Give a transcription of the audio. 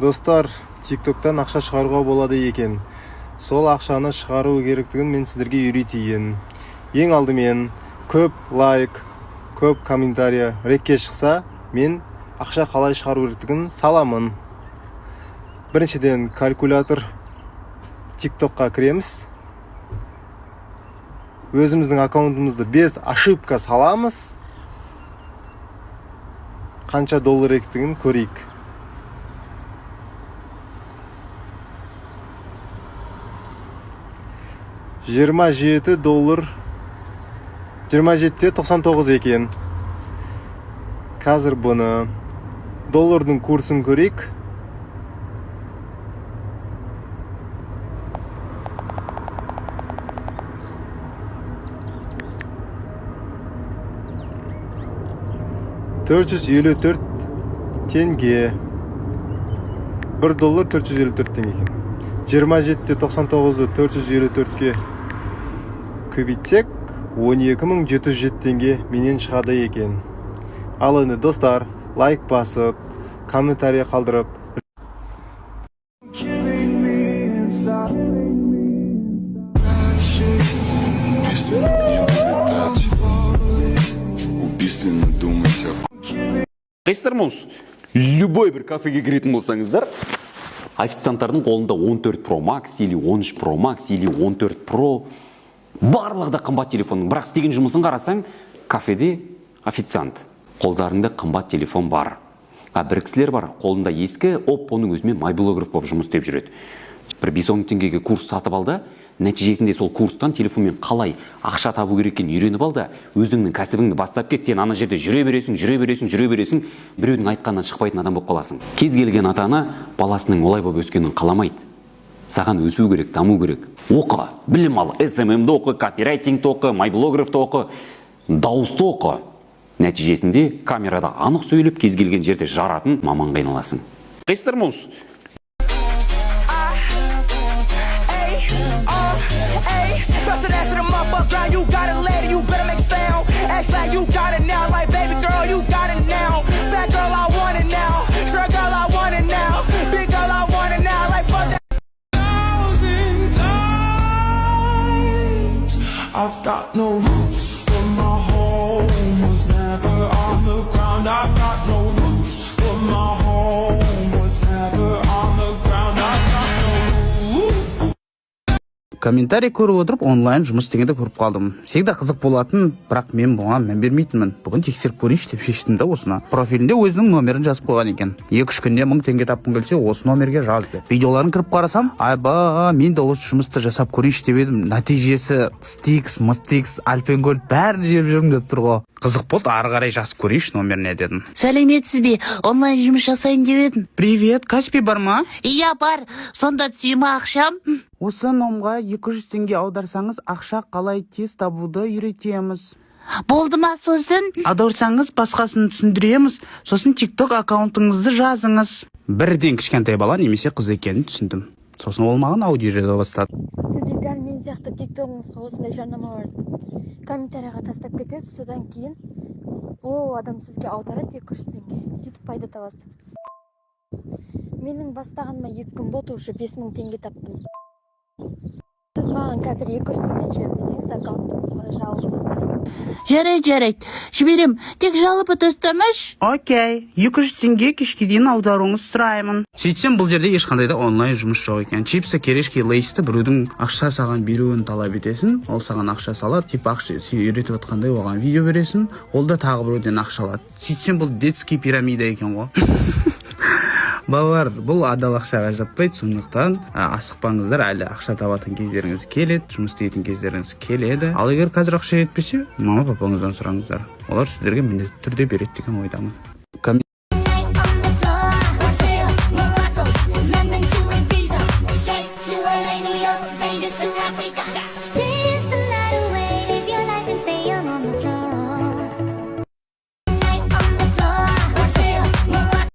Достар, ТикТоктан ақша шығаруға болады екен. Сол ақшаны шығару керектігін мен сіздерге үйретейін. Ең алдымен көп лайк, көп комментарий рекке шықса, мен ақша қалай шығару керектігін саламын. Біріншіден, калькулятор ТикТокқа кіреміз. Өзіміздің аккаунтымызды без ошибка саламыз. Қанша доллар екендігін көрейік. 27 доллар, 27,99 екен. Қазір бұны доллардың курсын көрейік. 454 теңге. 1 доллар 454 теңге екен. 27,99-ды 454-ке көбейтсек, 12 707 теңге менен шығады екен. Ал енді, достар, лайк басып, комментарий қалдырып Killing me inside. Убийственно к небу летать. Убийственно думать о Қайсыздар ма? Любой бір кафеге кіретін болсаңыздар, официанттардың қолында 14 Pro Max или 13 Pro Max или 14 Pro, барлығы да қымбат телефон. Бірақ істеген жұмысын қарасаң, кафеде официант, қолдарында қымбат телефон бар. А бір кісілер бар, қолында ескі Оппоның өзімен мобилограф болып жұмыс істеп жүреді. Бір 5-10 мың теңгеге курс сатып ал да, нәтижесінде сол курстан телефонмен қалай ақша табу керек екенін үйреніп ал да, өзіңнің кәсібіңді бастап кет. Сен ана жерде жүре бересің, жүре бересің, жүре бересің, біреудің айтқанынан шықпайтын адам болып қаласың. Кез келген ата ана баласының олай болып өскенін қаламайды. Саған өсу керек, даму керек. Оқы, білім ал, СММ-ді оқы, копирайтингті оқы, мобилографты оқы, дауысты оқы. Нәтижесінде камерада анық сөйлеп, кез келген жерде жаратын маманға айналасың. Қайсыздар ма? A R A. Bust that ass to the motherfucker ground. You got it later, you better make sound. Act like you got it now, like baby girl, you got it now. Fat girl, I want it now. Sure girl, I want it now. Big girl, I want it now. Like fuck that. Thousand times. I've got no roots, but my home was never on the ground. I've got no roots, but my home was never on the ground. I've got no roots. Комментарий көріп отырып, онлайн жұмыс дегенді көріп қалдым. Всегда қызық болатын, бірақ мен бұған мән бермейтінмін. Бүгін тексеріп көрейінші деп шештім да осыны. Профилінде өзінің номерін жазып қойған екен. 2-3 күнде 1000 теңге тапқың келсе, осы номерге жаз деп. Видеоларын кіріп қарасам, айба, мен де осы жұмысты жасап көрейінші деп едім. Нәтижесі стикс, мыстикс, альпенгольд, бәрін жеп жүрмін деп тұр ғой. Қызық болды, ары қарай жазып көрейінші номеріне дедім. Сәлеметсіз бе? Онлайн жұмыс жасайын деп едім. Привет, Каспи бар ма? Иә, бар. Сонда түсе ма ақшам? Осы номға 200 теңге аударсаңыз, ақша қалай тез табуды үйретеміз. Болды ма сосын? Аударсаңыз, басқасын түсіндіреміз. Сосын ТикТок аккаунтыңызды жазыңыз. Бірден кішкентай бала немесе қыз екенін түсіндім. Сосын ол маған аудио жаза бастады. Сіз де дәл мен сияқты ТикТогыңызға осындай жарнамаларды комментарийға тастап кетесіз. Содан кейін ол адам сізге аударады 200 теңге, сөйтіп пайда табасыз. Менің бастағаныма 2 күн болды, уже 5000 теңге таптым. Сіз маған қазір 200 теңге жібермесеңіз, аккаунтым жабылып тастаймын. Жарайды, жарайды, жіберем. Тек жалобы тастамашы. Окей, 200 теңге кешке дейін аударуыңызды сұраймын. Сөйтсем, бұл жерде ешқандай да онлайн жұмыс жоқ екен. Чипсы, кириешки, лейсті біреудің ақша саған беруін талап етесің. Ол саған ақша салады, типа ақша сен үйретіп жатқандай оған видео бересің, ол да тағы біреуден ақша алады. Сөйтсем, бұл детский пирамида екен ғой. Балалар, бұл адал ақшаға жатпайды, сондықтан асықпаңыздар, әлі ақша табатын кездеріңіз келеді, жұмыс істейтін кездеріңіз келеді. Ал егер қазір ақша жетпесе, мама папаңыздан сұраңыздар, олар сіздерге міндетті түрде береді деген ойдамын.